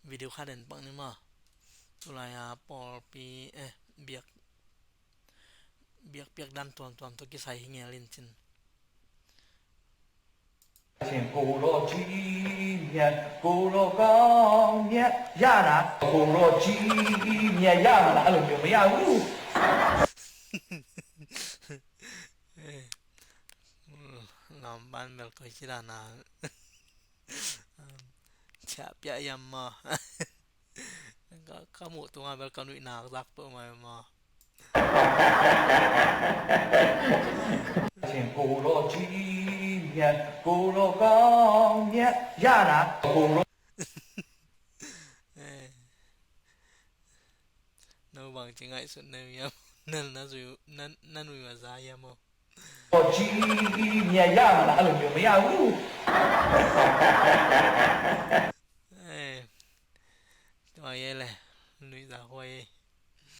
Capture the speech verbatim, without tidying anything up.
Video khat en pak ni maw. Tulai a pawlpi, eh, biak, biakpiak dan tuamtuam tawh kisai hi ngel in cin. Eh, ngam ban bel koi ci dan a. Ciah piah yam maw. Ka, ka muh tunga bel ka nuihnak zak peuh mai maw. Eh. No bang ci ngaihsut na uh hiam? Na, na zui, na, na nui uh a za hiam maw? Eh, tua ye le, nui za huai.